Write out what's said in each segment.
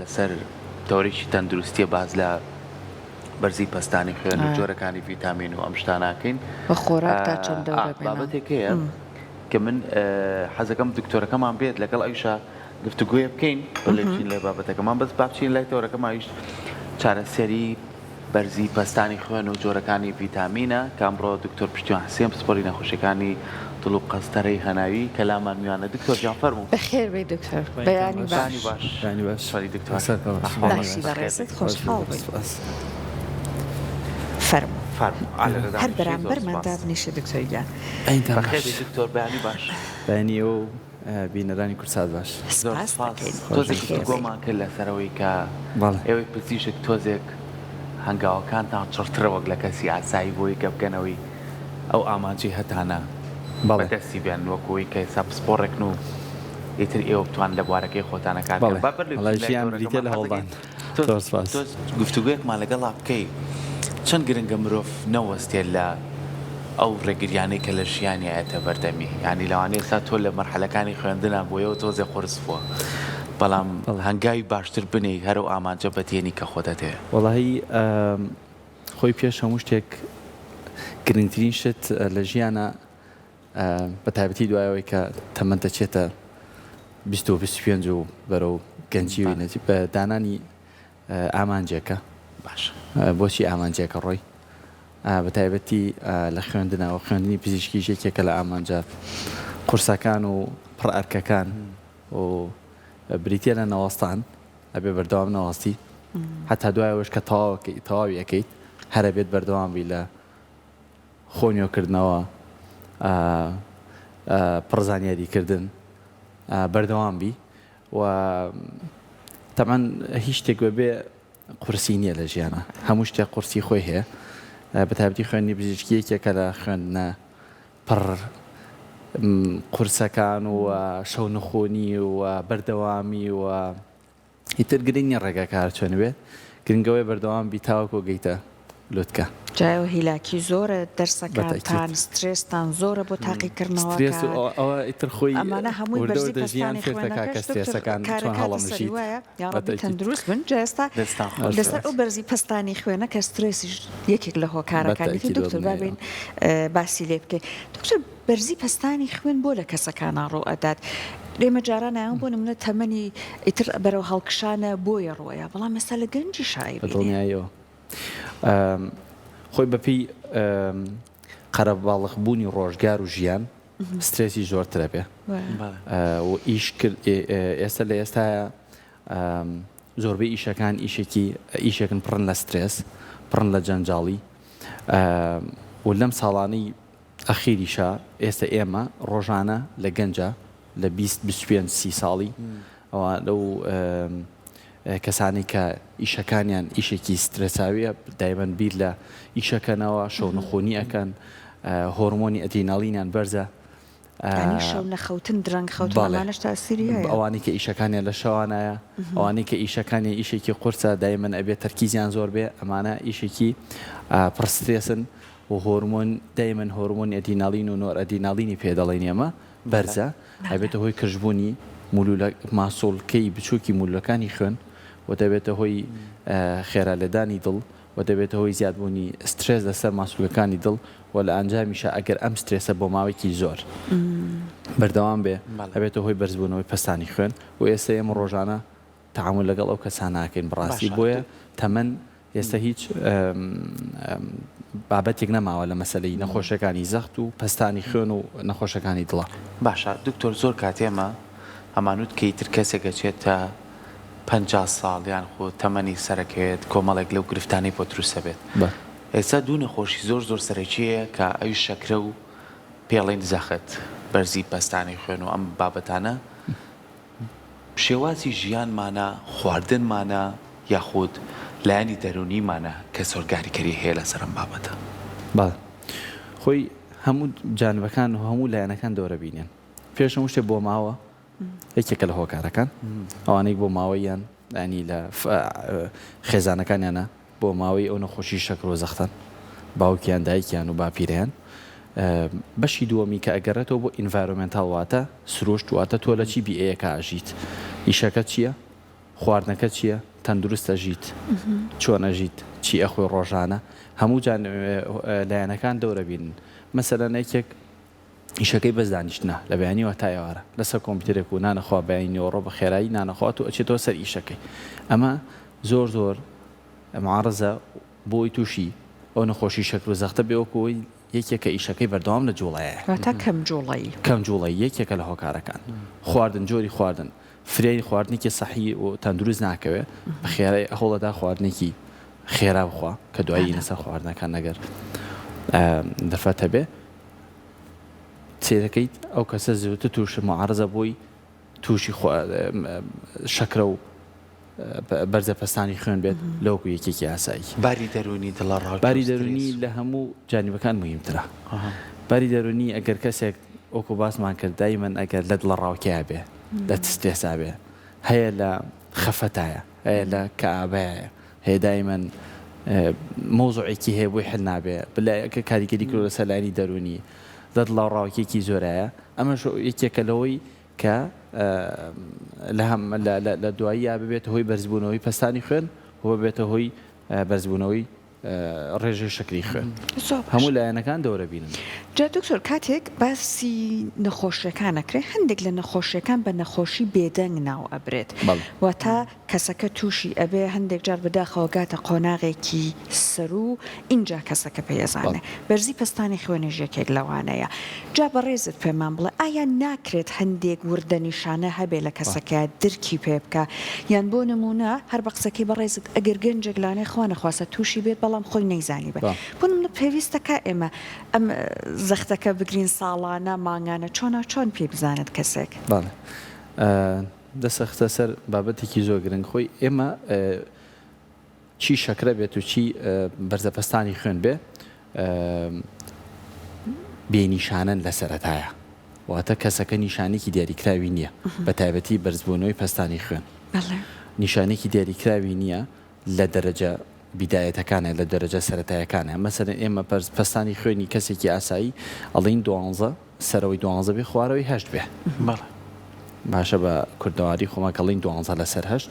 لەسەر تەوەرێکی تەندروستیە باس لە بەرزی پەستانی خوێن و جۆرەکانی ڤیتامین و ئەم شتانە ئەکەین. وە خۆراک تا چەند دەورە بێنە؟ بابەتێک هەیە کە من حەزەکەم دکتۆرەکەمان بێت لەگەڵ ئەویشا گفتوگۆیە بکەین بە لێ بچین لای بابەتەکەمان بەس با بچین لای تەوەرەکەمان ئەویش چارەسەری بەرزی پەستانی خوێن و جۆرەکانی ڤیتامینە کە ئەمڕۆ دکتۆر پشتیوان حسێن پسپۆری نەخۆشیەکانی دڵ و قەستەرەی هەناوی کە لامان میوانە دکتۆر گیان فەرموو. بەخێر بێی دکتۆر بەیانی باش. بەیانی باش. بەیانی باش. سۆری دکتۆر. سەرکەوتوو. باشی بەڕێزت خۆشحاڵ بووین. سوپاس. فەرموو. فەرموو. ئا لێرە هەر دابنیشی زۆر بەرامبەرمان سوپاس. دابنیشە دکتۆر گیان. بەینتان بەخێر باش. بێی دکتۆر بەیانی باش. بەیانی ئێوە و بینەرانی کوردسات باش. زۆر سپاست سپاس. دەکەین. تۆزێک بەخێر بێی. گفتوگۆمان کرد لەسەر ئەوەی کە بەڵێ. ئێوەی پزیشک تۆزێک هەنگاوەکانتان چڕترە وەک لە کەسی ئاسایی بۆی کە بگەنەوەی ئەو ئامانجەی هەتانە بەڵێ. بەدەستی بێن وەکو ئەوەی کە ئێستا پسپۆڕێکن و ئیتر ئێوە بتوان لە بوارەکەی خۆتانە کار بکەن. بەڵێ. با بەر لەوەی وەڵای بچین لای ژیان بریتیە تەوەرەکەمان لە حەز هەوڵدان. دەکەین تۆز زۆر سپاس. تۆز گفتوگۆیەکمان لەگەڵا بکەی چەند گرنگە مرۆڤ نەوەستێت لە ئەو ڕێگریانەی کە لە ژیانیا ئەیەتە بەردەمی یانی لەوانەیە ئێستا تۆ لە مەرحەلەکانی خوێندنا بۆیەوە تۆزێ قورس بووە بەڵام بەڵێ. هەنگاوی باشتر بنێی هەر ئەو ئامانجە بەدیەنی کە خۆت ئەتەوێ. وەڵاهی خۆی پێش هەموو شتێک گرنگترین شت لە ژیانا بە تایبەتی دوای ئەوەی کە تەمەن دەچێتە 20 و 25 و بەرەو گەنجی و بەڵێ. بە دانانی ئامانجێکە باشە. بۆچی ئامانجێکە ڕۆی بە تایبەتی لە خوێندنە و خوێندنی پزیشکیش یەکێکە لە ئامانجە قورسەکان و پڕ ئەرکەکان و بریتیە لە نەوەستان ئەبێ بەردەوام نەوەستی هەتا دوای ئەوەش کە تەواوەکەی تەواوی ئەکەیت هەر ئەبێت بەردەوام بی لە خۆ نوێکردنەوە پڕ زانیاری کردن بەردەوام بی و تەبعەن هیچ شتێک بەبێ قورسی نییە لە ژیانە هەموو شتێک قورسی خۆی هەیە بە تایبەتی خوێندنی پزیشکی یەکێکە لە خوێندنە پڕ قورسەکان و شەونخونی و بەردەوامی و ئیتر گرنگ نیە ڕێگاکە هەرچۆن بێت گرنگ ئەوەیە بەردەوام بی تاوەکو گەیتە لوتکە. جا ئێوە هیلاکی زۆرە بەتەئکید. دەرسەکانتان سترێستان زۆرە بۆ سترێس و تاقیکردنەوەکان ئەوە ئەوە ئیتر خۆی ئەمانە هەمووی وردە بەرزی وردە ژیان پەستانی فێرتەکا کە خوێنەکەش دکتۆر سترێسەکان چۆن کارەکاتە سەری هەڵەمژیت وایە یاڕەبی بەتەئکید. تەندروست بن جا ئێستا دەستان خۆش لەسەر بێت. ئەو بەرزی پەستانی خوێنە کە سترێسیش یەکێک لە هۆکارەکانیەتی بەتەئکید دکتۆر با بەدڵنیایەوە. بێین باسی لێ بکەین دکتۆر بەرزی پەستانی خوێن بۆ لە کەسەکانا ڕوو ئەدات؟ ئێمە جاران ئایان بۆ نمونە تەمەنی ئیتر بەرەو هەڵکشانە بۆیە ڕووئەیا بەڵام ئێستا لە گەنجیشا بە ئەیبینێ. دڵنیاییەوە خۆی بەپێی قەرەباڵغ بوونی ڕۆژگار و ژیان سترێسی زۆرتر ئەبێ و ئیش کرد ئێستا لە ئێستایا زۆربەی ئیشەکان ئیشێکی ئیشێکن پڕن لە سترێس پڕن لە جەنجاڵی و لەم ساڵانەی ئەخیریشا ئێستە ئێمە ڕۆژانە لە گەنجە لە 20 25 سی ساڵی ئەوە لەو کەسانی کە ئیشەکانیان ئیشێکی سترێساویە دایمەن بیر لە ئیشەکەنەوە شەونخۆنی ئەکەن هۆرمۆنی ئەدریناڵینیان بەرزە یانی شەو نەخەوتن درەنگ خەوتن بەڵێ ئەمانەش تاسیری هەیە. ئەوانەی کە ئیشەکانیان لە شەوانایە ئەوانەی کە ئیشەکانیان ئیشێکی قورسە دایمەن ئەبێ تەرکیزیان زۆر بێ ئەمانە ئیشێکی پڕ سترێسن و هۆرمۆن دایمەن هۆرمۆنی ئەدیناڵین و نۆرئەدیناڵینی پێ دەڵێین ئێمە بەرزە ئەبێتە هۆی کرژبوونی مولولە ماسوڵکەی بچووکی مولولەکانی خوێن و دەبێتە هۆی خێرا لێدانی دڵ و دەبێتە هۆی زیادبوونی سترێس لەسەر ماسولکەکانی دڵ و لە ئەنجامیشا ئەگەر ئەم سترێسە بۆ ماوەیەکی زۆر بەردەوام بێ ئەبێتە هۆی بەرزبوونەوەی پەستانی خوێن و ئێستا ئێمە ڕۆژانە تەعامول لەگەڵ ئەو کەسانە ئەکەین بەڕاستی بۆیە تەمەن ئێستا هیچ بابەتێک نەماوە لە مەسەلەی نەخۆشیەکانی زەخت و پەستانی خوێن و نەخۆشەکانی دڵە. باشە دکتۆر زۆر کات ئێمە ئەمانوت کە ئیتر کەسێک ئەچێتە 50 ساڵ یان خۆ تەمەنی سەرەکەوێت کۆمەڵێک لەو گرفتانەی بۆ دروست ئەبێت ئێستا دوو نەخۆشی زۆر زۆر سەرەکی هەیە کە ئەویش شەکرە و پێڵین زەخت بەرزی پەستانی خوێن و ئەم بابەتانە شێوازی ژیانمانە، خواردنمانە یاخود لایەنی دەروونیمانە کە زۆر گاریکەری هەیە لەسەر ئەم بابەتە؟ بەڵێ خۆی هەموو جانبەکان و هەموو لایەنەکان دەورە بینێن پێش هەموو شتێ بۆماوە یەکێکە لە هۆکارەکان ئەوانەی بۆ ماوەیان ینی لە خێزانەکانیانە بۆ ماوەی ئەو نەخۆشی شەکر و زەختەن باوکیان دایکیان و باپیرەیان بەشی دووەمی کە ئەگەڕێتەوە بۆ environmental واتە سروشت واتە تۆ لە چی بیئەیەکا ئەژیت ئیشەکەت چییە؟ خواردنەکە چییە، تەندروست ئەژیت، چۆن ئەژیت، چی ئەخۆی ڕۆژانە، هەموو جان لایەنەکان دەور ئەبینن. مەسەلەن یەکێک ئیشەکەی بەس دانیشتنە لە بەیانیوە تا ئێوارە لەسەر کۆمپیوتەرێک و نان ئەخوا بەیانی نیوەڕۆ بە خێرایی نان ئەخوات و ئەچێتەوە سەر ئیشەکەی. ئەمە زۆر زۆر معارزە بۆی تووشی ئەو نەخۆشی شەکر و زەختە بێ وەکو ئەوەی یەکێک کە ئیشەکەی بەردەوام لە جوڵەیە. واتە کەم جوڵەیی. کەم جوڵەیی یەکێکە لە هۆکارەکان. خواردن، جۆری خواردن، فریای خواردنێکی سەحی و تەندروست ناکەوێ، بە خێرایی هەوڵەدا خواردنێکی خێرا بخوا کە دوایی لەسەر خواردنەکان ئەگەر دەرفەت هەبێ سەیرەکەیت ئەو کەسە زووتر تووشی معارزە بۆی تووشی شەکرە و بەرزە پەستانی خوێن بێت لەوەکو یەکێکی ئاسایی. باری دەروونی دڵەڕاوکێ و باری دەروونی لە هەموو جانیبەکان موهیمترە. باری دەروونی ئەگەر کەسێک وەکو باسمان کرد دایمەن ئەگەر لە دڵەڕاوکێیا بێ، لە سترێسا بێ، هەیە لە خەفەتایە، هەیە لە کەئابەیایە، هەیە دایمەن مەوزوعێکی هەیە بۆی حل نابێ، کە کاریگەری کردووە لەسەر لایەنی دەروونی، لە دڵەڕاوکێکی زۆرایە، ئەمەش یەکێکە لەوەی کە لە دواییا ببێتە هۆی بەرزبوونەوەی پەستانی خوێن و ببێتە هۆی بەرزبوونەوەی ڕێژەی شەکری خوێن. هەموو لایەنەکان دەورە بینن. جا دکتۆر کاتێک باسی نەخۆشیەکان ئەکرێ هەندێک لە نەخۆشیەکان بە نەخۆشی بێدەنگ ناو ئەبرێت واتە کەسەکە تووشی ئەبێ هەندێک جار بەداخەوە گاتە قۆناغێکی سەروو ئینجا کەسەکە پێی ئەزانێ بەرزی پەستانی خوێنیش یەکێک لەوانەیە جا بەڕێزت پێمان بڵێ ئایا ناکرێت هەندێک وردە نیشانە هەبێ لە کەسەکە درکی پێ بکا یان بۆ نموونە هەر بە قسەکەی بەڕێزت ئەگەر گەنجێک لانێ خوا نەخواستە تووشی بێت بەڵام خۆی نەیزانیبێ بۆ نموونە پێویستە کا ئێمە ئەم زەختەکە بگرین ساڵانە مانگانە چۆنا چۆن پێی بزانێت کەسێک؟ بەڵێ دەست خستە سەر بابەتێکی زۆر گرنگ خۆی ئێمە چی شەکرە بێت و چی بەرزە پەستانی خوێن بێ بێ نیشانەن لە سەرەتایە واتە کەسەکە نیشانێکی دیاریکراوی نییە بە تایبەتی بەرزبوونەوەی پەستانی خوێن نیشانێکی دیاریکراوی نییە لە دەرەجە بیدایەتەکانە لە دەرەجە سەرەتایەکانە مەسەلەن ئێمە پەستانی خوێنی کەسێکی ئاسایی ئەڵین دوانزە سەرەوەی دوانزە بێ خوارەوەی هەشت بێ. بەڵێ. باشە بە کوردەواری خۆمان کە ڵین دوانزە لەسەر هەشت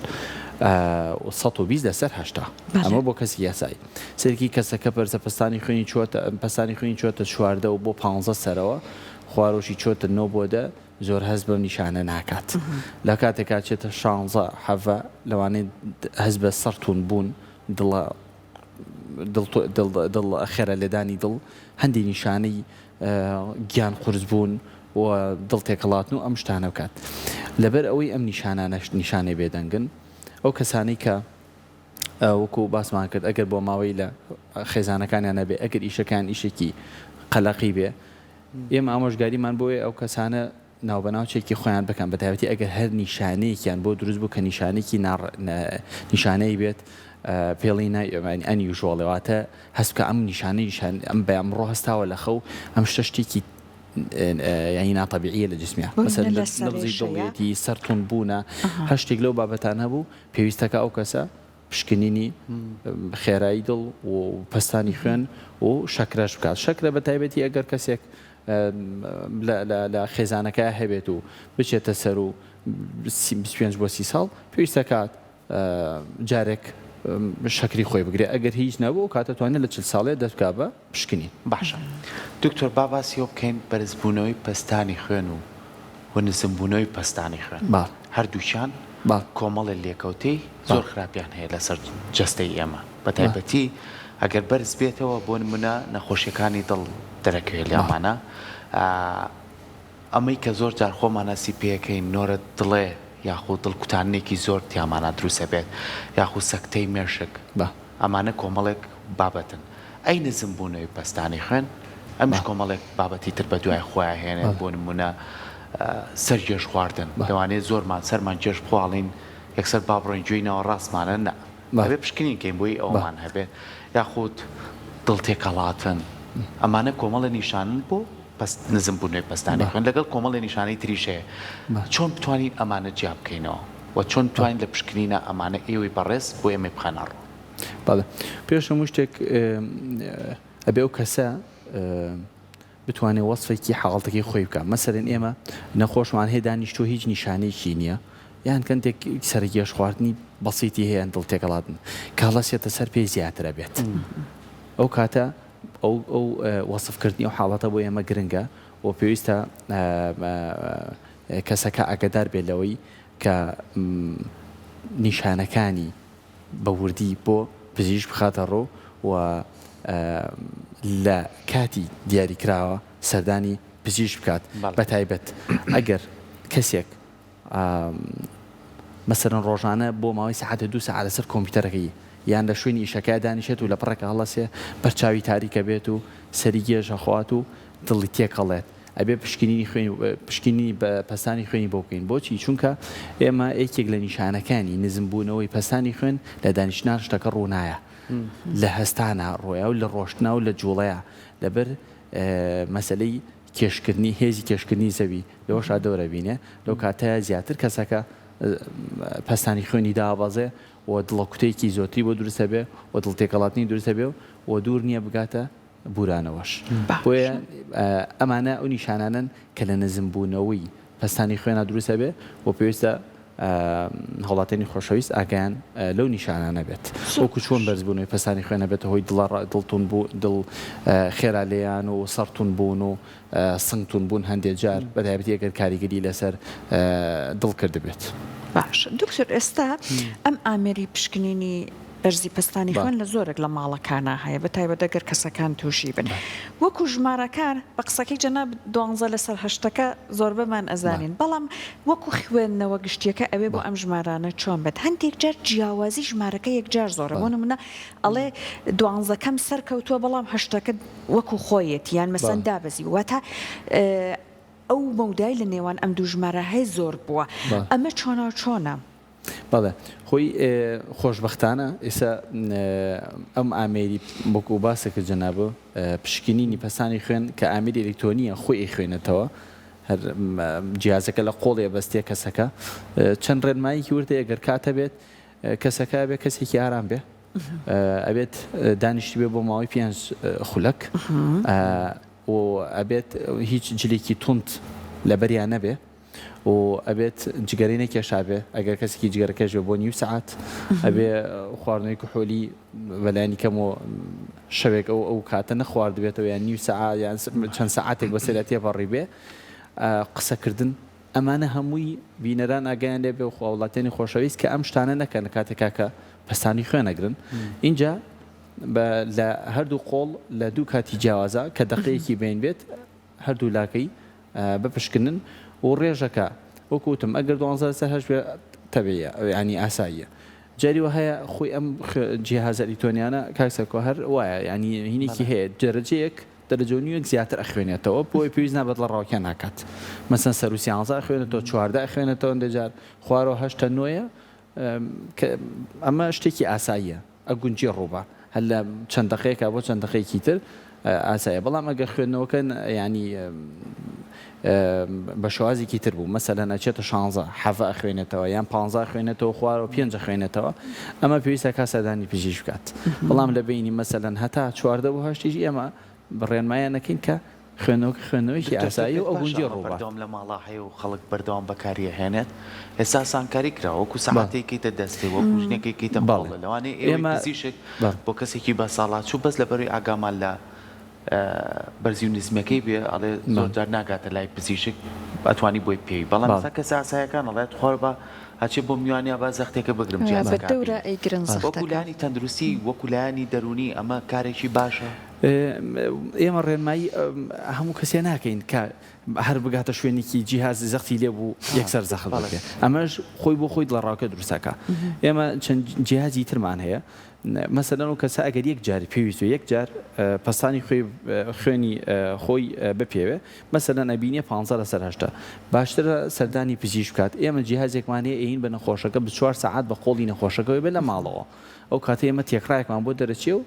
و 120 لەسەر هەشتا ئەمە بۆ کەسی یاسایی سەرکی کەسەکە بەرزە پەستانی خوێنی چووەتە پەستانی خوێنی چووەتە چواردە و بۆ پانزە سەرەوە خوارۆشی چۆتە نۆ بۆ دە زۆر هەست بەم نیشانە ناکات لە کاتێکا چێتە شانزە حەڤە لەوانەیە هەست بە سەرتون بوون دڵە دڵ دڵ دڵ خێرا لێدانی دڵ هەندی نیشانەی گیان قورس بوون و دڵ تێکەڵاتن و ئەم شتانە بکات. لەبەر ئەوەی ئەم نیشانانەش نیشانەی بێدەنگن، ئەو کەسانەی کە وەکو باسمان کرد ئەگەر بۆ ماوەی لە خێزانەکانیان نەبێ، ئەگەر ئیشەکەیان ئیشێکی قەلەقی بێ، ئێمە ئامۆژگاریمان بۆیە ئەو کەسانە ناوبەناو چێکی خۆیان بکەن بەتایبەتی ئەگەر هەر نیشانەیەکیان بۆ دروست بوو کە نیشانێکی نیشانەی بێت پێڵی unusual واتە هەست بکە ئەم نیشانەی نیشان ئەم بە ئەمڕۆ هەستاوە لە خەو ئەم شتە شتێکی یانی ناتەبیعیە لە جسمیا مەسەلەن نبزی دڵیەتی سەر توند بوونە هەر شتێک لەو بابەتانە هەبوو پێویستەکە ئەو کەسە پشکنینی خێرایی دڵ و پەستانی خوێن و شەکرەش بکات شەکرە بە تایبەتی ئەگەر کەسێک لە خێزانەکە هەبێت و بچێتە سەر و 25 بۆ 30 ساڵ پێویستەکات جارێک شەکری خۆی بگرێ ئەگەر هیچ نەبوو ئەو کاتە توانێت لە 40 ساڵێ دەست بکا بە پشکنین. باشە دکتۆر با باسی ئەوە بکەین بەرزبوونەوەی پەستانی خوێن و و نزمبوونەوەی پەستانی خوێن هەردووکیان کۆمەڵێ لێکەوتەی زۆر خراپیان هەیە لەسەر جەستەی ئێمە بە تایبەتی ئەگەر بەرز بێتەوە بۆ نمونە نەخۆشیەکانی دڵ دەرەکەوێت لەمانە ئەمەی کە زۆر جار خۆمان هەستی پێکەین نۆرە دڵێ یاخود دڵ کوتاننێکی زۆر تیامانا دروست ئەبێت یاخود سەکتەی مێشک ئەمانە کۆمەڵێک بابەتن ئەی نزم بوونەوەی پەستانی خوێن ئەمیش کۆمەڵێک بابەتی تر بەدوای خۆیا هێنێت بۆ نمونە سەر گێژ خواردن لەوانەیە زۆرمان سەرمان گێژ بخواڵین یەکسەر با بڕۆین گوێی ناوەڕاستمانە نا ئەبێ پشکنین کەین بۆی ئەوەمان هەبێ یاخود دڵ تێکەڵاتن ئەمانە کۆمەڵە نیشانن بۆ پەست نزم بوونەوەی پەستانی خوێن لەگەڵ کۆمەڵێ نیشانەی تریش هەیە چۆن بتوانین ئەمانە جیا بکەینەوە و چۆن بتوانین لە پشکنینە ئەمانە ئێوەی بەڕێز بۆ ئێمەی بخەنە ڕوو؟ بەڵێ پێش هەموو شتێک ئەبێ ئەو کەسە بتوانێت وەسفێکی حاڵەتەکەی خۆی بکات مەسەلەن ئێمە نەخۆشمان هەیە دانیشتووە هیچ نیشانەیەکی نییە. یان کەندێک سەرگێژ خواردنی بەسیتی هەیە دڵ تێکەڵاتن کە هەڵەسێتە سەر پێی زیاترە بێت ئەو کاتە ئەو ئەو وەسفکردنی ئەو حاڵەتە بۆ ئێمە گرنگە و پێویستە کەسەکە ئاگادار بێت لەوەی کە نیشانەکانی بە وردی بۆ پزیشک بخاتە ڕوو و لە کاتی دیاریکراوە سەردانی پزیشک بکات بە تایبەت ئەگەر کەسێک مەسەلەن ڕۆژانە بۆ ماوەی سەعاتێ دوو سەعات لەسەر کۆمپیوتەرەکەی یان لە شوێنی ئیشەکەیا دانیشێت و لە پڕێکا هەڵەسێ بەر چاوی تاریکە بێت و سەری گێژ ئەخوات و دڵی تێکەڵێت ئەبێ پشکنینی خوێنی پشکنینی پەستانی خوێنی بۆ بکەین بۆچی چونکە ئێمە یەکێک لە نیشانەکانی نزمبوونەوەی پەستانی خوێن لە دانیشتنا شتەکە ڕوونایە لە هەستانا ڕۆیا و لە ڕۆشتنا و لە جوڵەیە لەبەر مەسەلەی کێشکردنی هێزی کێشکردنی زەوی لەوەشا دەور ئەبینێ لەو کاتەیا زیاتر کەسەکە پەستانی خوێنی دابەزێ و دڵەکوتەیەکی زۆتری بۆ دروست ئەبێ و دڵ تێکەڵاتنی دروست ئەبێ و دوور نییە بگاتە بورانەوەش بۆیە ئەمانە ئەو نیشانانەن کە لە نزمبوونەوەی پەستانی خوێنا دروست ئەبێ و پێویستە هاوڵاتیانی خۆشەویست ئاگایان لەو نیشانانە بێت وەکو چۆن بەرزبوونەوەی پەستانی خوێن ئەبێتە هۆی دڵە دڵ توند بوو دڵ خێرا لێیان و سەر توند بوون و سنگ توند بوون هەندێک جار بەتایبەتی ئەگەر کاریگەری لەسەر دڵ کردبێت. باشە دکتۆر ئێستا ئەم ئامێری پشکنینی بەرزی پەستانی خوێن لە زۆرێک لە ماڵەکانا هەیە بە تایبەت ئەگەر کەسەکان تووشی بن وەکو ژمارەکان بە قسەکەی جەنابت دوانزە لەسەر هەشتەکە زۆربەمان ئەزانین بەڵام وەکو خوێندنەوە گشتیەکە ئەوێ بۆ ئەم ژمارانە چۆن بێت هەندێک جار جیاوازی ژمارەکە یەکجار زۆرە بۆ نمونە ئەڵێ دوانزەکەم سەرکەوتووە بەڵام هەشتەکە وەکو خۆیەتی یان مەسەن دابەزیوە واتە ئەو مەودای لە نێوان ئەم دوو ژمارە هەیە زۆر بووە ئەمە چۆناو چۆنە؟ بەڵێ خۆی خۆشبەختانە ئێستا ئەم ئامێری وەکو باست کرد جەنابت پشکنینی پەستانی خوێن کە ئامێری ئەلیکترۆنیە خۆی ئەیخوێنێتەوە هەر جیازەکە لە قۆڵی ئەبەستێ کەسەکە چەند ڕێنماییکی ورد هەیە گەر کات هەبێت کەسەکە ئەبێ کەسێکی ئارام بێ ئەبێت دانیشتبێ بۆ ماوەی پێنج خولەک و ئەبێت هیچ جلێکی توند لەبەریا نەبێ و ئەبێت جگەرەی نەکێشابێ ئەگەر کەسێکی جگەرەکێش بێ بۆ نیو سەعات ئەبێ خواردنەوەی کحولی بەلایەنی کەمەوە شەوێک ئەو ئەو کاتە نەخواردبێتەوە یان نیو سەعات یان چەند سەعاتێک بەسەریا تێپەڕی بێ قسەکردن ئەمانە هەمووی بینەران ئاگایان لێ بێ و هاوڵاتیانی خۆشەویست کە ئەم شتانە نەکەن لە کاتێکا کە پەستانی خوێن ئەگرن ئینجا بە لە هەردوو قۆڵ لە دوو کاتی جیاوازە کە دەقەیەکی بین بێت هەردوو لاکەی بپشکنن و ڕێژەکە وەکو وتم ئەگەر دوانزە لەسەر هەشت بێ تەبیعیە یانی ئاساییە جاری وا هەیە خۆی ئەم جیهازە ئەلیکترۆنیانە کاک سەرکۆ هەر وایە یانی هینێکی هەیە دەرەجەیەک دەرەجە و نیوێک زیاتر ئەخوێنێتەوە بۆیە پێویست نابێت لە ڕاوکیا ناکات مەسەن سەرو سیانزە ئەخوێنێتەوە چواردە ئەخوێنێتەوە هەندێک جار خوارەوە هەشتە نۆیە کە ئەمە شتێکی ئاساییە ئەگونجێ ڕووبا هەر لە چەند دەقەیەکا بۆ چەند دەقەیەکی تر ئاسایە بەڵام ئەگەر خوێندنەوەکە ینی بە شێوازێکی تر بوو مەسەلەن ئەچێتە شانزە حەڤە ئەخوێنێتەوە یان پانزە ئەخوێنێتەوە خوارەوە پێنج ئەخوێنێتەوە ئەمە پێویستە کا سەردانی پزیشک بکات بەڵام لە بەینی مەسەلەن هەتا چواردە بۆ هەشتیش ئێمە ڕێنمایان ئەکەین کە خوێندنەوەکە خوێندنەوەیەکی دکتۆر ئاساییە پێت و باشە ئەگونجێ ئەمە ڕووبات. بەردەوام لە ماڵا هەیە و خەڵک بەردەوام بەکاری ئەهێنێت ئێستا ئاسانکاری کراوە وەکو سەعاتێک کەیتە دەستێ وەکو ژنێکێک کەیتە بەڵێ قۆڵێ لەوانەیە ئێوەی ئێمە پزیشک بەڵێ. بۆ کەسێکی بەساڵاچوو بەس لەبەروی ئاگامان لە بەرزی و نزمیەکەی بێ ئەڵێ زۆر بەڵێ. جار ناگاتە لای پزیشک ئەتوانی بۆی بپێوی بەڵام بەڵێ. ئێستا کەسە ئاسایەکان ئەڵێ تخوا با ئەچێ بۆ میوانیا با زەختێکە بگرم بە جیهازەکە دەورە ئەبینم ئەیگرن بەڵێ. وەکو زەختەکە. لایەنی تەندروستی وەکو لایەنی دەروونی ئەمە کارێکی باشە؟ ئێمە ڕێنمایی هەموو کەسێ ناکەین کە هەر بگاتە شوێنێکی جیهاز زەختی لێ بوو یەکسەر زەخت بکرێ ئەمەش خۆی بۆ خۆی دڵەڕاوکێ دروستەکە ئێمە چەند جیهازی ترمان هەیە مەسەلەن و کەسە ئەگەر یەک جاری پێویست و یەک جار پەستانی خۆی خوێنی خۆی بپێوێ مەسەلەن ئەبینێ پ لەسەر هەشتا باشترە سەردانی پزیشک بکات ئێمە جیهازێکمان هەیە ئەین بە نەخۆشەکە بە چوار سەعات بە قۆڵی نەخۆشەکەوەی بێ لە ماڵەوە ئەو کاتە ئێمە تێکڕایەکمان بۆ دەرەچێ و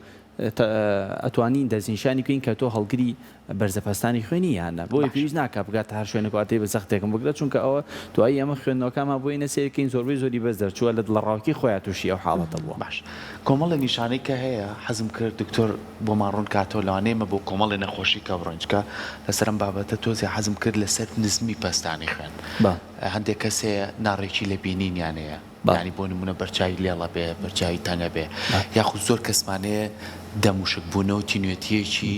ئەتوانین دەستنیشانی بکەین کە تۆ هەڵگری بەرزە پەستانی خوێنی یان نا بۆیە باشە. پێویست ناکا بگاتە هەر شوێنێک واتەی بە زەختێکم بگرە چونکە ئەوە دوایی ئێمە خوێندنەوەکانمان بۆی نەسەیر کەین زۆربەی زۆری بەس دەرچووە لە دڵەڕاوکێی خۆیا تووشی ئەو حاڵەتە بووە. باش کۆمەڵێ نیشانەی کە هەیە حەزم کرد دکتۆر بۆمان ڕوون کاتەوە لەوانەیە ئێمە بۆ کۆمەڵێ نەخۆشی کە بڕۆین چونکە لەسەر ئەم بابەتە تۆزێ حەزم کرد لەسەر نزمی پەستانی خوێن بەڵێ. هەندێک کەس هەیە ناڕێکی لە بینینیان هەیە یانی بۆ نمونە بەرچاوی لێڵ ئەبێ بەرچاوی تەنگ ئەبێ یاخود زۆر کەسمان هەیە دەم وشک بوونەوە تینوێتیەکی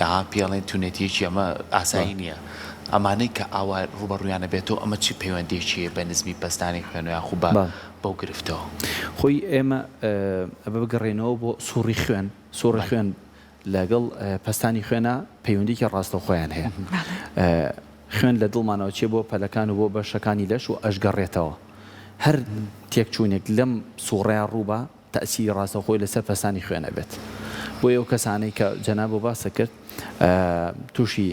ئەها پێی ئەڵێن تونێتیەکی ئەمە ئاسایی نیە ئەمانەی کە ئاوا ڕووبەڕوویان ئەبێتەوە ئەمە چ پەیوەندیەکی هەیە بە نزمی پەستانی خوێن و یاخود بە بەو گرفتەوە؟ خۆی ئێمە ئەبێ بگەڕێینەوە بۆ سوڕی خوێن، سوڕی خوێن لەگەڵ پەستانی خوێنا پەیوەندیکی ڕاستەوخۆیان هەیە. خوێن لە دڵمانەوە چێ بۆ پەلەکان و بۆ بەشەکانی لەش و ئەشگەڕێتەوە. هەر تێکچوونێک لەم سوڕەیا ڕووبا تەئسیری ڕاستەوخۆی لەسەر پەستانی خوێن ئەبێت. بۆیە ئەو کەسانەی کە جەنابو باست کرد تووشی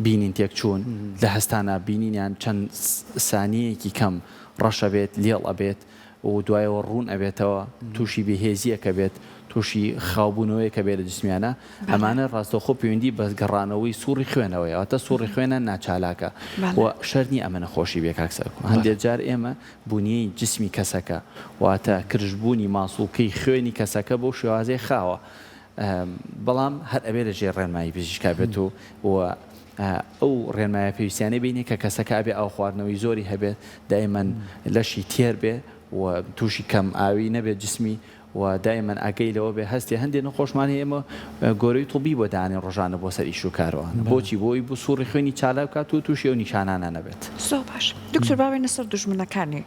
بینین تێکچوون لە هەستانا بینینیان چەند سانیەیەکی کەم ڕەش ئەبێت، لێڵ ئەبێت، و دوایەوە ڕوون ئەبێتەوە تووشی بێهێزییەک ئەبێت، تووشی خاوبوونەوەیەک ئەبێت لە جسمیانە، ئەمانە ڕاستەوخۆ پەیوەندی بە گەڕانەوەی سوڕی خوێنەوەیە، واتە سوڕی خوێنە ناچالاکە و شەرت نییە ئەمە نەخۆشی بێ کاک سەرکۆ، هەندێک جار ئێمە بونیەی جسمی کەسەکە واتە کرژبوونی ماسوڵکەی خوێنی کەسەکە بەو شێوازەی خاوە بەڵام هەر ئەبێ لە ژێر ڕێنمایی پزیشکا بێت و و ئەو ڕێنمایە پێویستیانەی بینێ کە کەسەکە ئەبێ ئاو خواردنەوەی زۆری هەبێت دایمەن لەشی تێر بێ و تووشی کەم ئاوی نەبێت جسمی و دایمەن ئاگەی لەوە بێ هەستێ هەندێ نەخۆشمان هەیە ئێمە گۆرەوی طبی بۆ دانێن ڕۆژانە بۆ سەر ئیش و کاروان بۆچی بۆی بۆ سوڕی خوێنی چالاک بکات و تووشی ئەو نیشانانە نەبێت. زۆر باش دکتۆر با بێینە سەر دوژمنەکانی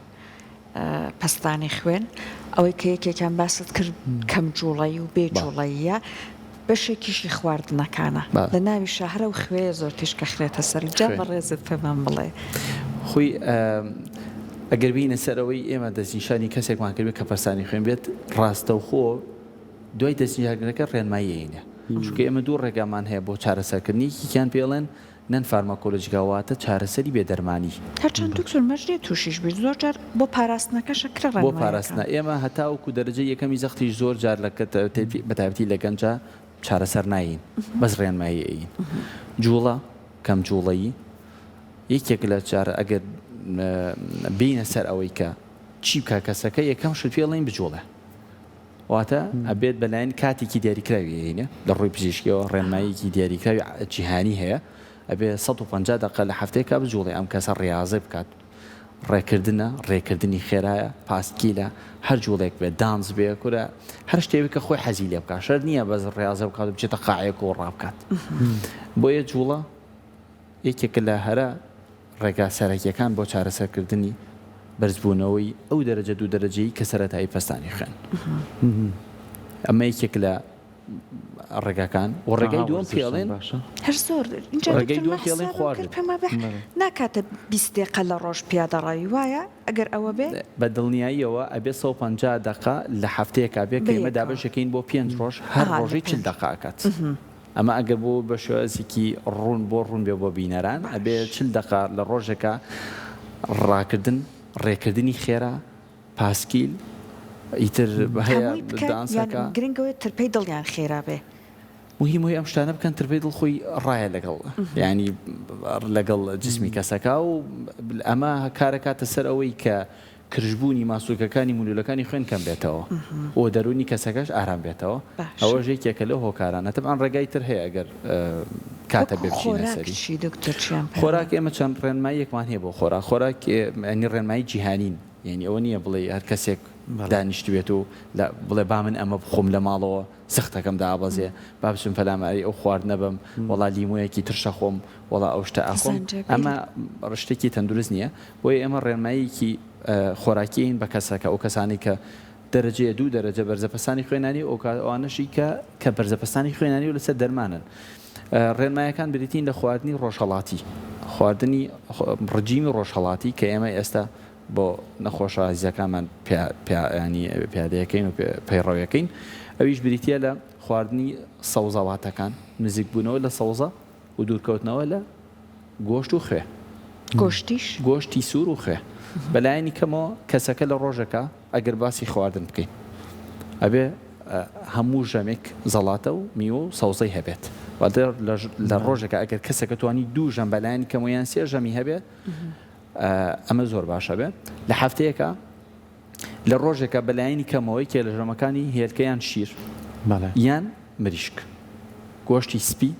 پەستانی خوێن ئەوەی کە یەکێکیان باست کرد کەم جوڵەیی و بێ جوڵەییە بەشێکیشی خواردنەکانە لە ناویشا هەر ئەو خوێیە زۆر تیشک ئەخرێتە سەری جا بەڕێزت پێمان بڵێ. خۆی ئەگەر بێینە سەر ئەوەی ئێمە دەستنیشانی کەسێکمان کردبێت کە پەستانی خوێن بێت ڕاستەوخۆ دوای دەستنیشانکردنەکە ڕێنمایی ئەینێ چونکە ئێمە دوو ڕێگامان هەیە بۆ چارەسەرکردنی یەکێکیان پێڵێن non pharmacological واتە چارەسەری بێ دەرمانی. هەرچەند دکتۆر مەرج نیە توشیش بیت زۆر جار بۆ پاراستنەکەش ئەکرێ بۆ ڕێنمایەکان. پاراستنە ئێمە هەتاوەکو دەرەجەی یەکەمی زەختیش زۆر جار لە بە تایبەتی لە گەنجا چارەسەر نایین بەس ڕێنمایی ئەیین. جوڵە، کەم جوڵەیی یەکێک لە چارە ئەگەر بێینە سەر ئەوەی کە چی بکا کەسەکە یەکەم شت پێ ئەڵێین بجوڵێ. واتە ئەبێت بەلایەن کاتێکی دیاریکراوی هەینە لە ڕووی پزیشکیەوە ڕێنماییەکی دیاریکراوی جیهانی هەیە ئەبێ 150 دەقە لە هەفتەیەکا بجوڵێ ئەم کەسە ڕیاضەی بکات ڕێکردنە ڕێکردنی خێرایە پاسکیلە هەر جوڵێک بێت دانس بێ کورە هەر شتێک کە خۆی حەزی لێ بکات شەرت نییە بەس ڕیاضە بکات و بچێتە قاعەیەک و ڕابکات بۆیە جوڵە یەکێکە لە هەرە ڕێگا سەرەکیەکان بۆ چارەسەرکردنی بەرزبوونەوەی ئەو دەرەجە دوو دەرەجەیی کە سەرەتایی پەستانی خوێن. ئەمە یەکێک لە ڕێگاکان و ڕێگای دووەم پێ ئەڵێن هەر زۆر ئینجا ڕێگەی دووەم پێ ئەڵێن خواردن. پێم وابێ ناکاتە 20 دقە لە ڕۆژ پیادەڕەوی وایە ئەگەر ئەوە بێ؟ بە دڵنیاییەوە ئەبێ 150 دەقە لە هەفتەیەکا بێ کە ئێمە دابەشەکەین بۆ پێنج ڕۆژ هەر ڕۆژەی 40 دەقە ئەکات. ئەمە ئەگەر بۆ بە شێوازێکی ڕوون بۆ ڕوون بێ بۆ بینەران ئەبێ 40 دەقە لە ڕۆژێکا ڕاکردن ڕێکردنی خێرا پاسکیل ئیتر هەیە هەمووی بکەن یان دانسەکە. گرنگ ئەوەیە ترپەی دڵیان خێرا بێ. موهیم ئەوەی ئەم شتانە بکەن ترپەی دڵ خۆی ڕایە لەگەڵ یانی لەگەڵ جسمی کەسەکە و ئەمە کارەکاتە سەر ئەوەی کە کرژبوونی ماسولکەکانی مولولەکانی خوێن کەم بێتەوە و دەروونی کەسەکەش ئارام بێتەوە ئەوەش یەکێکە لەو هۆکارانە تەبعەن ڕێگای تر هەیە ئەگەر کاتە بێ بچینە سەری. خۆراک ئێمە چەند ڕێنماییەکمان هەیە بۆ خۆراک خۆراک یانی ڕێنمایی جیهانین یانی ئەوە نییە بڵێی هەر کەسێک دانیشتبێت و بڵێ با من ئەمە بخۆم لە ماڵەوە زەختەکەم دابەزێ با بچم پەلاماری ئەو خواردنە بەم وەڵا لیمۆیەکی ترشە خۆم وەڵا ئەو شتە ئەخۆم ئەمە شتێکی تەندروست نییە بۆیە ئێمە ڕێنماییەکی خۆراکیین بە کەسەکە ئەو کەسانەی کە دەرەجەیە دوو دەرەجە بەرزەپەستانی خوێنانی و ئەوانەشی کە کە بەرزەپەستانی خوێنانی و لەسەر دەرمانن ڕێنمایەکان بریتین لە خواردنی ڕۆژهەڵاتی خواردنی ڕجیمی ڕۆژهەڵاتی کە ئێمە ئێستا بۆ نەخۆشە ئازیزەکانمان ینی پیادەیەکەین و پەیڕەویەکەین ئەویش بریتە لە خواردنی سەوزەواتەکان نزیکبوونەوە لە سەوزە و دوورکەوتنەوە لە گۆشت و خوێ. گۆشتیش؟ گۆشتی سوور و خوێ. بەلایەنی کەمەوە کەسەکە لە ڕۆژێکا ئەگەر باسی خواردن بکەین ئەبێ هەموو ژەمێک زەڵاتە و میوە و سەوزەی هەبێت. واتە لە ڕۆژێکا ئەگەر کەسەکە توانی دوو ژەم بەلایەنی کەمەوە یان سێ ژەمی هەبێ ئەمە زۆر باشە بێ. لە هەفتەیەکا لە ڕۆژێکا بەلایەنی کەمەوە یەکێ لە ژەمەکانی هێلکە یان شیر یان مریشک گۆشتی سپی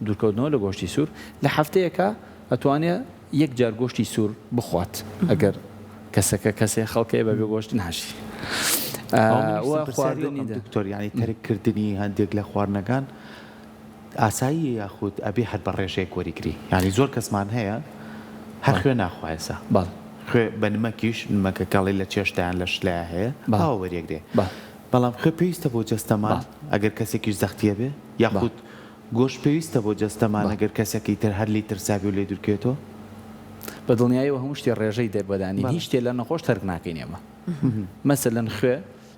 دوورکەوتنەوە لە گۆشتی سوور لە هەفتەیەکا ئەتوانێ یەک جار گۆشتی سوور بخوات ئەگەر کەسەکە کەسێ خەڵکەیە بەبێ گۆشت ناژی. خواردنی دکتۆر یانی تەرک کردنی هەندێک لە خواردنەکان ئاساییە یاخود ئەبێ هەر بە ڕێژەیەک وەریگری یانی زۆر کەسمان هەیە هەر خوێ ناخوا ئێسا خوێ بە نمەکیش نمەکە کەڵی لە چێشتیان لە شلەیا هەیە ئاوا وەریەگرێ بەڵام خوێ پێویستە بۆ جەستەمان ئەگەر کەسێکیش زەختیە بێ یاخود گۆشت پێویستە بۆ جەستەمان ئەگەر کەسەکەی تر هەر لێی ترسابێ و لێی دوورکەوێتەوە؟ بە دڵنیایەوە هەموو شتێ ڕێژەی دە بۆ دانین هیچ شتێ لە نەخۆش تەرک ناکەین ئێمە مەسەلەن خوێ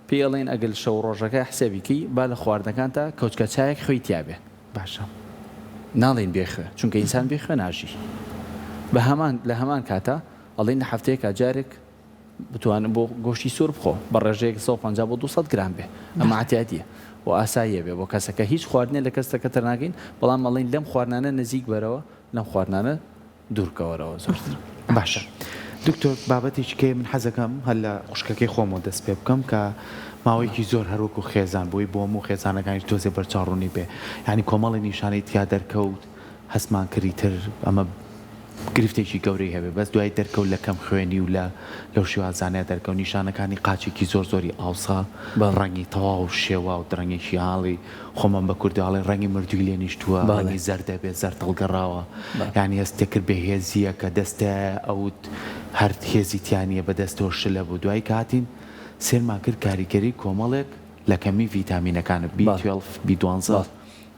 پێی ئەڵێین ئەگەر شەو ڕۆژەکە حسێبی کەی با لە خواردنەکانتا کەوچکە چایەک خوێی تیا بێ باشە ناڵێین بێ خوێ چونکە ئینسان بێ خوێ ناژی بە هەمان لە هەمان کاتا ئەڵێین لە هەفتەیەکا جارێک بتوانن بۆ گۆشتی سوور بخۆ بە ڕێژەیەک 150 بۆ 200 گرام بێ ئەمە عتیادیە و ئاساییە بێ بۆ کەسەکە هیچ خواردنێ لە کەسەکە تر ناکەین بەڵام ئەڵێین لەم خواردنانە نزیک بەرەوە لەم خواردنانە دوورکەوەرەوە زۆرتر. باشە دکتۆر بابەتێکی کەیە من حەزەکەم هەر لە خوشکەکەی خۆمەوە دەست پێ بکەم کە ماوەیەکی زۆر هەر وەکو خێزان بۆی بۆم و خێزانەکانیش تۆزێ بەرچاوڕوونی بێ یانی کۆمەڵی نیشانەی تیا دەرکەوت هەستمان کرد ئیتر ئەمە گرفتێکی گەورەی هەبێ بەس دوای دەرکەوت لە کەم خوێنی و لە لەو شێوازانەیا دەرکەوت نیشانەکانی قاچێکی زۆر زۆری ئاوسا ڕەنگی تەواو شێواو ڕەنگێکی ئاڵی خۆمان بە کوردی ئەڵێن ڕەنگی مردووی لێ نیشتووە ڕەنگی زەردە بێ زەرد هەڵگەڕاوە یانی هەست تێکرد بێ هێزییە کە دەستایە ئەوت هەر هێزی تیا نییە بە دەستەوە شلە بوو دوای کە هاتین سێرمان کرد کاریگەری کۆمەڵێک لە کەمی ڤیتامینەکانە بی توێڵف بی دوانزە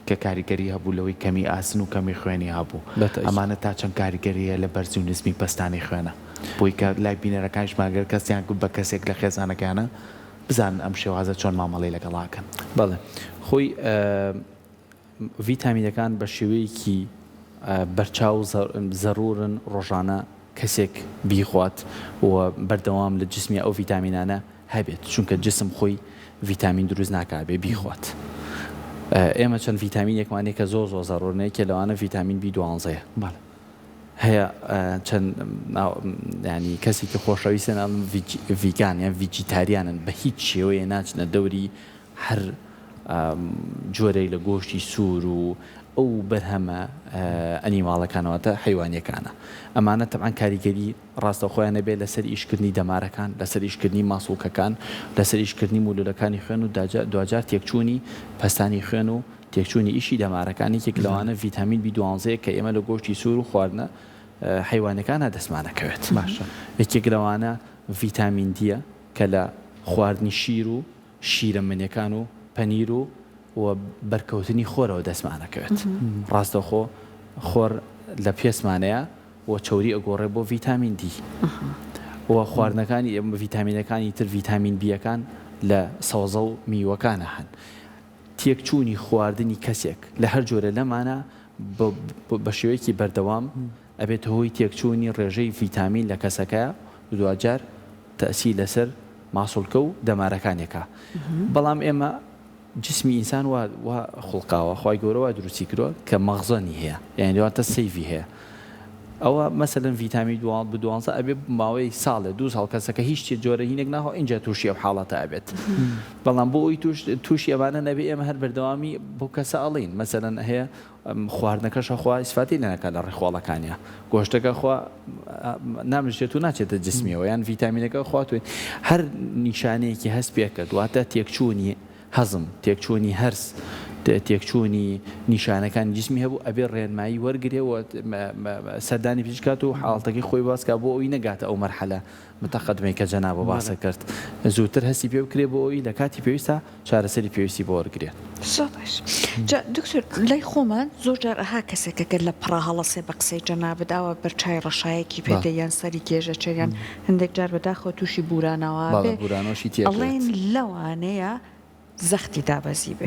کە کاریگەری هەبوو لەوەی کەمی ئاسن و کەمی خوێنی هەبوو ئەمانە تا چەند کاریگەری هەیە لە بەرزی و نزمی پەستانی خوێنە بۆی کە لای بینەرەکانیشمان گەر کەسیان گوت بە کەسێک لە خێزانەکەیانە بزانن ئەم شێوازە چۆن مامەڵەی لەگەڵا ئەکەن. بەڵێ خۆی ڤیتامینەکان بە شێوەیەکی بەرچاو زەرورن ڕۆژانە کەسێک بیخوات و بەردەوام لە جسمی ئەو ڤیتامینانە هەبێت چونکە جسم خۆی ڤیتامین دروست ناکا بێ بیخوات ئێمە چەند ڤیتامینێکمان هەیە کە زۆر زۆر زەرورن یەکێ لەوانە ڤیتامین بی دوانزەیە هەیە چەند ینی کەسێکی خۆشەویستن ئەڵێن ڤیگان یان ڤیجیتاریانن بە هیچ شێوەیە ناچنە دەوری هەر جۆرێک لە گۆشتی سوور و ئەو بەرهەمە animal ەکانە واتە حەیوانیەکانە ئەمانە تەبعەن کاریگەری ڕاستەوخۆیان ئەبێت لەسەر ئیشکردنی دەمارەکان، لەسەر ئیشکردنی ماسوڵکەکان، لەسەر ئیشکردنی مولولەکانی خوێن و دواجار تێکچوونی پەستانی خوێن و تێکچوونی ئیشی دەمارەکان، یەکێک لەوانە ڤیتامین بی دوانزەیە کە ئێمە لە گۆشتی سوور و خواردنە حەیوانیەکانا دەستمان ئەکەوێت. باشە. یەکێک لەوانە ڤیتامین دیە کە لە خواردنی شیر و شیرەمەنیەکان و پەنیر و و بەرکەوتنی خۆرەوە دەستمان ئەکەوێت. ڕاستەوخۆ خۆر لە پێستمانەیە و چەوری ئەگۆڕێ بۆ ڤیتامین دی و خواردنەکانی ڤیتامینەکانی تر ڤیتامین بیەکان لە سەوزە و میوەکانە هەن. تێکچوونی خواردنی کەسێک لە هەر جۆرە لەمانە بە شێوەیەکی بەردەوام ئەبێتە هۆی تێکچوونی ڕێژەی ڤیتامین لە کەسەکە و دواجار تەئسیر لەسەر ماسوڵکە و دەمارەکانێکە بەڵام ئێمە جسمی ئینسان وا وا خوڵقاوە خوای گەورە وا دروستی کردوە کە مەخزەنی هەیە یانی واتە save ی هەیە ئەوە مەسەلەن ڤیتامین دو بە دوانزە ئەبێ ماوەی ساڵێ دوو ساڵ کەسەکە هیچ چێ جۆرە هینێک ناخوا ئینجا تووشی ئەو حاڵەتە ئەبێت بەڵام بۆ ئەوی توش تووشی ئەمانە نەبێ ئێمە هەر بەردەوامی بۆ کەسە ئەڵین مەسەلەن هەیە خواردنەکەش ئەخوا ئیسفادەی لێ ناکات لە ڕیخۆڵەکانیا گۆشتەکە خوا نامژێت و ناچێتە جسمیەوە یان ڤیتامینەکە خوا توێن هەر نیشانەیەکی هەست پێکرد واتە تێکچوونی هەزم تێکچوونی هەرس تێکچوونی نیشانەکانی جسمی هەبوو ئەبێ ڕێنمایی وەرگێ و سەردانی پزیشکات و حاڵەتەکەی خۆی باس کا بۆ ئەوی نەگاتە ئەو مەرحەلە متقدمەی کە جەنابە باسە کرد زووتر هەستی پێ بکرێ بۆ ئەوی لە کاتی پێویستە چارەسەری پێویستی بۆ وەرگرێت. زۆر باش جا دکتۆر لای خۆمان زۆر جار ئەها کەسێک ئەگەر لە پڕا هەڵەسێ بە قسەی جەنابت ئاوا بەر چای ڕەشایەکی پێ دێ یان سەری گێژە چێ یان هەندێک جار بەداخەوە تووشی بورانەوە بێ بورانەوەشی تێ ئەڵێن لەوانەیە زەختی دابەزیبێ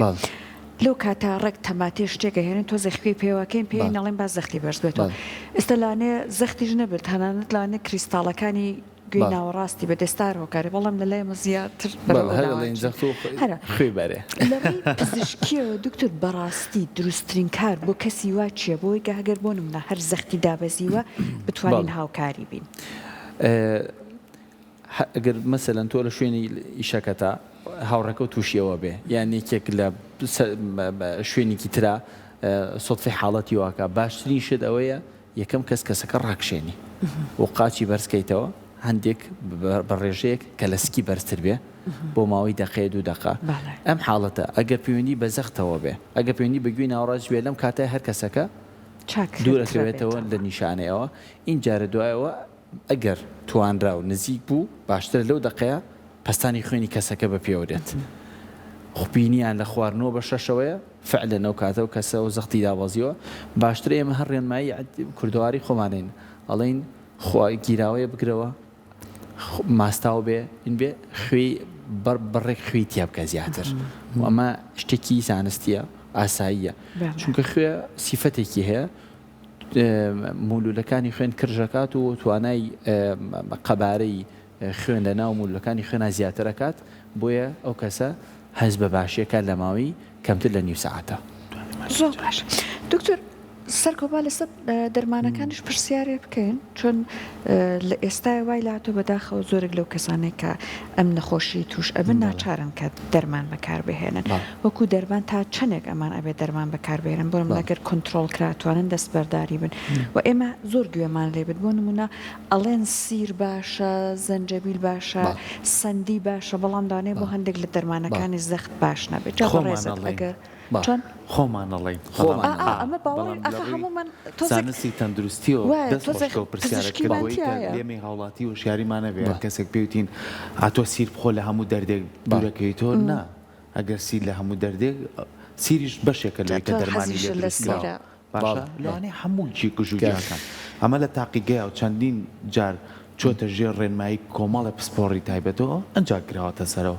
لەو کاتە ڕێک تەماتەی شتێک ئەهێنن تۆزێ خوێی پێوەکەین پێی نەڵێن با زەختی بەرز بێتەوە ئێستا لانەیە زەختیش نەبێت تەنانەت لانەیە کریستاڵەکانی گوێی ناوەڕاستی بە دەستار هۆکارێ بەڵام لە لای ئێمە زیاتر هەرە خوێ بەرێ لە ڕووی پزیشکیەوە دکتۆر بەڕاستی دروستترین کار بۆ کەسی وا چییە بۆی کە هەگەر بۆ نمونە هەر زەختی دابەزیوە بتوانین هاوکاری بین؟ ئەگەر مەسەلەن تۆ لە شوێنی ئیشەکەتا هاوڕێکەو تووشی ئەوە بێ یان یەکێک لە شوێنێکی ترا سوتفەی حاڵەتی واکا باشترین شت ئەوەیە. یەکەم کەس کەسەکە ڕاکشێنی و قاچی بەرز کەیتەوە هەندێک بە ڕێژەیەک کە لە سکی بەرزتر بێ بۆ ماوەی دەقەیە دوو دەقە ئەم حاڵەتە ئەگەر پەیوەندی بە زەختەوە بێ ئەگەر پەیوەندی بە گوێی ناوەڕاست بێ لەم کاتە هەر کەسەکە دوورەکەوێتەوە لە نیشانەیەوە ئینجارە دوایەوە ئەگەر توانرا و نزیک بوو باشترە لەو دەقەیە پەستانی خوێنی کەسەکە بە پێوە دێت خوبینیان لە خوار نۆ بە شەشەوەیە فعلەن ئەو کاتە ئەو کەسە و زەختی دابەزیوە باشترە ئێمە هەر ڕێنمایی کوردەواری خۆمانین ئەڵێین خوا گیراوەیە بگرەوە ماستاو بێ این بێ خوێی بەر بڕێک خوێی تیا بکە زیاتر و ئەمە شتێکی زانستیە ئاساییە چونکە خوێ سیفەتێکی هەیە مولولەکانی خوێن کرژەکات و توانای قەبارەی خوێن لە ناو مولولەکانی خوێنا زیاتر ئەکات بۆیە ئەو کەسە هەست بە باشی ئەکات لە ماوەی کەمتر لە نیو سەعاتە. زۆر باشە دکتۆر سەرکۆ با لەسەر دەرمانەکانیش پرسیارێ بکەین چون لە ئێستای وای لاتۆ بەداخەوە زۆرێک لەو کەسانێک کە ئەم نەخۆشی توش ئەبن ناچارن کە دەرمان بەکاربهێنن وەکو دەرمان تا چەندێک ئەمان ئەبێ دەرمان بەکاربێنن بۆ نمونە گەر کۆنترۆڵ کرا توانن دەستبەرداری بن و ئێمە زۆر گوێمان لێ بێت بۆ نمونە ئەڵێن سیر باشە، زەنجەبیل باشە، سەندی باشە، بەڵام لەوانەیە بۆ هەندێک لە دەرمانەکانی زەخت باش نەبێت. جا خۆمان بەڕێزت ئەڵێین. ئەگەر چۆن؟ خۆمان ئەڵێین. ئا ئا ئەمە باوەڕی بەڵام لە ئاخە ڕووی هەموومان تۆزێک زانستی تەندروستیەوە وایە دەست خۆش تۆزێک کە و پرسیارت کرد پزیشکیمان بۆی کە تیایە. لێمەی هاوڵاتی هۆشیاریمان هەبێ هەر کەسێک پێی وتین ئا تۆ سیر بخۆ لە هەموو دەردێک دوورەکەویتەوە نا ئەگەر سیر لە هەموو دەردێک سیریش بەشێکە جا لەوەی کە تۆ دەرمانی لێ حەزیشت لە دروست کراوە سیرە. باشە لەوانەیە هەموو گژ و گیاکان ئەمە لە تاقیگەیا و چەندین جار چۆتە ژێر ڕێنمایی کۆمەڵێ پسپۆڕی تایبەتەوە ئەنجا کراوەتە سەرەوە.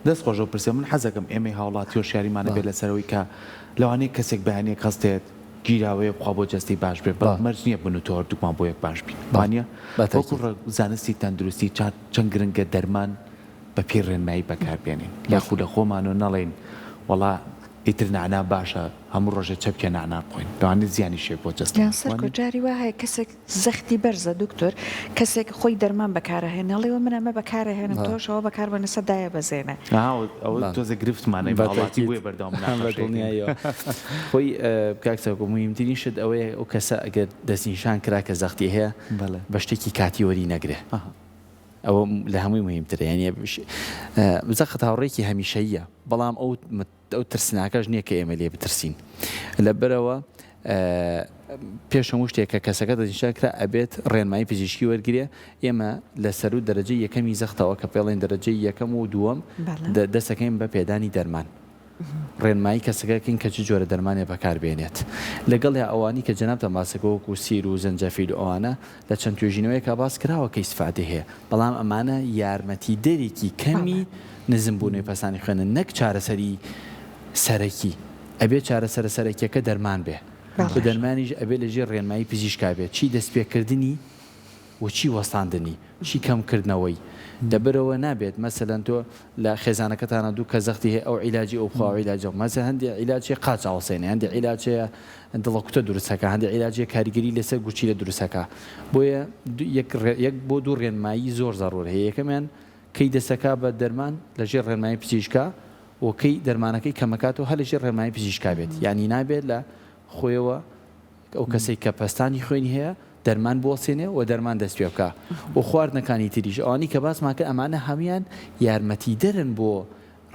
دەست خۆش ئەو پرسە من حەزەکەم ئێمەی هاوڵاتی هۆشیاریمان هەبێت لەسەر ئەوەی کە لەوانەیە کەسێک بەیانیەک هەستێت گیراوەیە بخوا بۆ جەستەی باش بێت بەڵام مەرج نییە من و تۆ هەردووکمان بۆ یەک باش بین وانیە؟ وەکو زانستی تەندروستی چەند گرنگە دەرمان بە پێی ڕێنمایی بەکار بێنین یاخو لە خۆمانەوە نەڵێین وەڵا ئیتر نەعنا باشە هەموو ڕۆژێ چەپکێ نەعنا بخۆین لەوانەیە زیانیش هەیە بۆ جەستەمان یان سەرکۆ جاری وا هەیە کەسێک زەختی بەرزە دکتۆر کەسێک خۆی دەرمان بەکارەهێنێ ئەڵێ من ئەمە بەکارەهێنم تۆش ئەوە بەکار بێنە سەر دایەبەزێنێ. ئەها ئەوە تۆزێ گرفتمانە بە هاوڵاتی تەئکید بۆیە بەردەوام بە مناقەشەیەکەین. دڵنیاییەوە خۆی کاک سەرکۆ موهیمترین شت ئەوەیە ئەو کەسە ئەگەر دەستنیشان کرا کە زەختی هەیە بەڵێ. بە شتێکی کاتی وەری نەگرێ. ئەها. ئەوە لە هەمووی موهیمترە یانی زەخت هاوڕێکی هەمیشەییە بەڵام ئەو ئەو ترسناکەش نییە کە ئێمە لێ بترسین لەبەرەوە پێش هەموو شتێک کە کەسەکە دەستنیشان کرا ئەبێت ڕێنمایی پزیشکی وەرگێ ئێمە لە سەرو دەرەجەی یەکەمی زەختەوە کە پێڵێن دەرەجەی یەکەم و دووەم دەستەکەین بە پێدانی دەرمان ڕێنمایی کەسەکە کەین کە چ جۆرە دەرمانێ بەکار بێنێت. لەگەڵیا ئەوانی کە جەنابتان باسەکە وەکو سیر و زەنجەفیل و ئەوانە لە چەند توێژینەوەیەکا باس کراوە کە ئیستفادەی هەیە بەڵام ئەمانە یارمەتیدەرێکی کەمی نزم بوونەوەی پەستانی خوێنن نەک چارەسەری سەرەکی. ئەبێ چارەسەرە سەرەکیەکە دەرمان بێ و دەرمانیش ئەبێ لە ژێر ڕێنمایی پزیشکا بێ چی دەستپێکردنی و چی وەستاندنی چی کەم کردنەوەی لەبەرئەوە نابێت مەسەلەن تۆ لە خێزانەکەتانا دوو کەس زەختی هەیە ئەو عیلاجی ئەو بخوا ئەو عیلاجی ئەو مەسەلەن هەندێ عیلاج هەیە قاچ ئاوسێنێ هەندێ عیلاج هەیە دڵەکوتە دروست ئەکا هەندێ عیلاج هەیە کاریگەری لەسەر گورچیلە دروست ئەکا بۆیە یەک یەک بۆ دوو ڕێنمایی زۆر زەڕور هەیە یەکەمیان کەی دەستەکا بە دەرمان لەژێر ڕێنمایی پزیشکا و کەی دەرمانەکەی کەمەکاتەوە هەر لەژێر ڕێنمایی پزیشکا بێت یانی نابێت لە خۆیەوە ئەو کەسەی کە پەستانی خوێنی هەیە دەرمان بوەستێنێ و دەرمان دەست پێ بکا و خواردنەکانی تریش ئەوانەی کە باسمان کرد ئەمانە هەموویان یارمەتیدەرن بۆ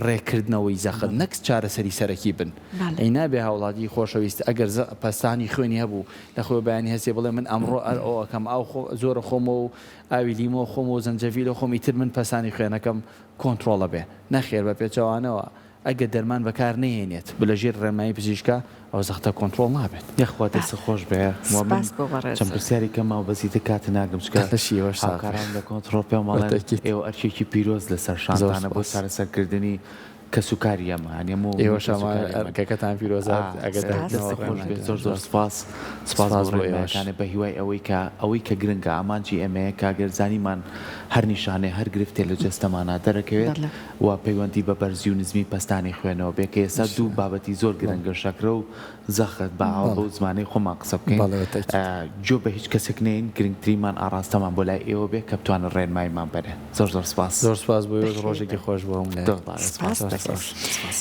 ڕێککردنەوەی زەخت نەک چارەسەری سەرەکی بن ئەی نابێ هاوڵاتی خۆشەویست ئەگەر پەستانی خوێنی هەبوو لە خۆی بەیانی هەستێ بڵێ من ئەمڕۆ ئەر ئەو ئەکەم ئاو خۆ زۆرە خۆمەوە و ئاوی لیمۆ خۆمەوە زەنجەفیلە خۆم ئیتر من پەستانی خوێنەکەم کۆنتڕۆڵە بێ نەخێر بە پێچەوانەوە ئەگەر دەرمان بەکار نەهێنێت و لە ژێر ڕێنمایی پزیشکا ئەو زەختە کۆنتڕۆڵ نابێت. یاخوا دەستت خۆش بێ وە من سپاس بۆ بەڕێزت. چەند پرسیاری کەم ماوە بەس ئیتر کاتت ناگرم چونکە لەشی ئێوەش ساغ بێ. هاوکارانم لە کۆنتڕۆڵ پێم ئەڵێن بەتەئکید. ئێوە ئەرکێکی پیرۆز لەسەر زۆر شانتانە بۆ سپاس. چارەسەرکردنی کەسوکاری ئێمە یانی هەموو ئێوەش ئەمە کەسوکاری ئێمەن. ئەرکەکەتان پیرۆزە ئا ئاگادارتنەوە دەستت خۆش بێ ڕێنماییتان. زۆر زۆر زۆر سپاس سپاس سپاس بۆ بۆ ئێوەش. ڕێنمایەکانت بە هیوای ئەوەی کە ئەوەی کە گرنگە ئامانجی ئێمەیە کە گەر زانیمان هەر نیشانەی هەر گرفتێ لە جەستەمانا دەرەکەوێت بەڵێ. و پەیوەندی بە بەرزی و نزمی پەستانی خوێنەوە بێ کە ئێستا دوو بابەتی زۆر گرنگە شەکرە و زەخت با ئاوا بەو زمانەی خۆمان قسە بکەین گوێ بە هیچ کەسێک نەیەین گرنگترینمان ئاڕاستەمان بۆ لای ئێوە بێ کە بتوانن ڕێنماییمان بەرێ زۆر زۆر سپاس. زۆر سپاس بۆ ئێوەش ڕۆژێکی خۆش بۆ هەموو لایەک. سپاس. سپاس. سپاس.